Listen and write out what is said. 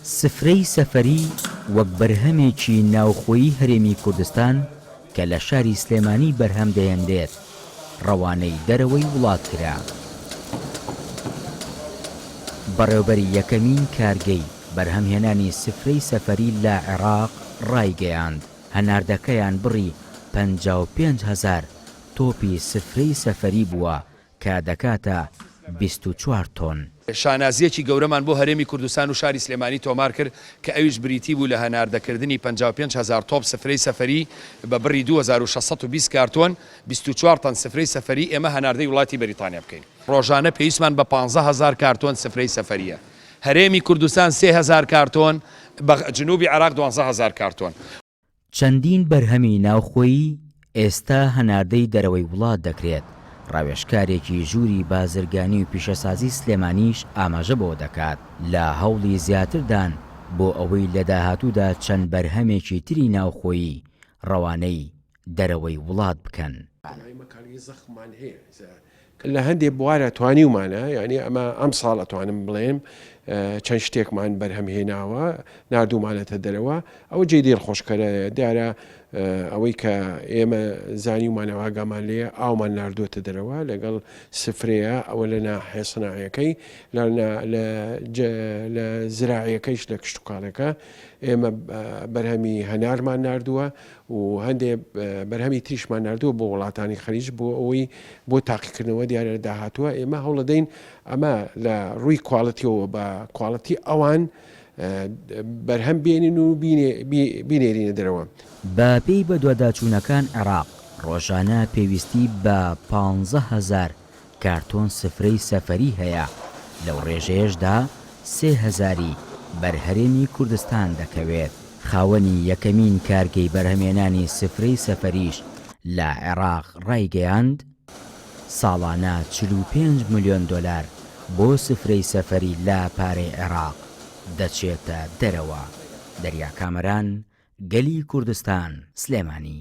سفرەی سەفەری وەک بەرهەمێکی ناوخۆیی هەرێمی کوردستان کە لە شاری سلێمانی بەرهەم دەهێنرێت، ڕەوانەی دەرەوەی وڵات کرا. بەڕێوبەری یەکەمین کارگەی بەرهەمهێنانی سفرەی سەفەری لە عێراق ڕایگەیاند، هەناردەکەیان بڕی 55 هەزار تۆپی سفرەی سەفەری بووە کە دەکاتە 24 تۆن. شانازییەکی گەورەمان بۆ هەرێمی کوردستان و شاری سلێمانی تۆمار کرد کە ئەویش بریتی بوو لە هەناردەکردنی 55 هەزار تۆپ سفرەی سەفەری بە بڕی 2620 کارتۆن، 24 تەن سفرەی سەفەری ئێمە هەناردەی وڵاتی بەریتانیا بکەین. ڕۆژانە پێویستمان بە 15 هەزار کارتۆن سفرەی سەفەرییە. هەرێمی کوردستان 3000 کارتۆن، جنوبی عێراق 12 هەزار کارتۆن. چەندین بەرهەمی ناوخۆیی ئێستا هەناردەی دەرەوەی وڵات دەکرێت، ڕاوێژکارێکی ژووری بازرگانی و پیشەسازی سلێمانیش ئاماژە بەوە دەکات، لە هەوڵی زیاتردان بۆ ئەوەی لە داهاتوودا چەند بەرهەمێکی تری ناوخۆیی ڕەوانەی دەرەوەی وڵات بکەن. لە هەندێ بوارە توانیومانە یانی ئەمە ئەمساڵ ئەتوانم بڵێم چەند شتێکمان بەرهەم هێناوە ناردوومانەتە دەرەوە ئەوە جێی دڵخۆشکەرە دیارە ئەوەی کە ئێمە زانیومانە ئاگامان لێ ئاومان ناردووەتە دەرەوە لەگەڵ سفرەیە ئەوە لە ناحیە سناعیەکەی لە زراعیەکەیش لە کشتتوکاڵەکە ئێمە بەرهەمی هەنارمان ناردووە و هەندێ بەرهەمی تریشمان ناردووە بۆ وڵاتانی خەلیج بۆ ئەوەی بۆ تاقیکردنەوە دیارە لە داهاتووە ئێمە هەوڵەدەین ئەمە لە ڕووی کواڵەتیەوە بە کواڵەتی ئەوان بەرهەم بێنین و بینێرینە دەرەوە. بە پێی بەدواداچوونەکان عێراق ڕۆژانە پێویستی بە 15 هەزار کارتۆن سفرەی سەفەری هەیە، لەو ڕێژەیەشدا سێ هەزاری بەر هەرێمی کوردستان دەکەوێت. خاوەنی یەکەمین کارگەی بەرهەمێنانی سفرەی سەفەریش لە عێراق ڕایگەیاند، ساڵانە 45 ملیۆن دۆلار بۆ سفرەی سەفەری لە پارەی عێراق دەچێتە دەرەوە. دەریا کامەران، گەلی کوردستان، سلێمانی.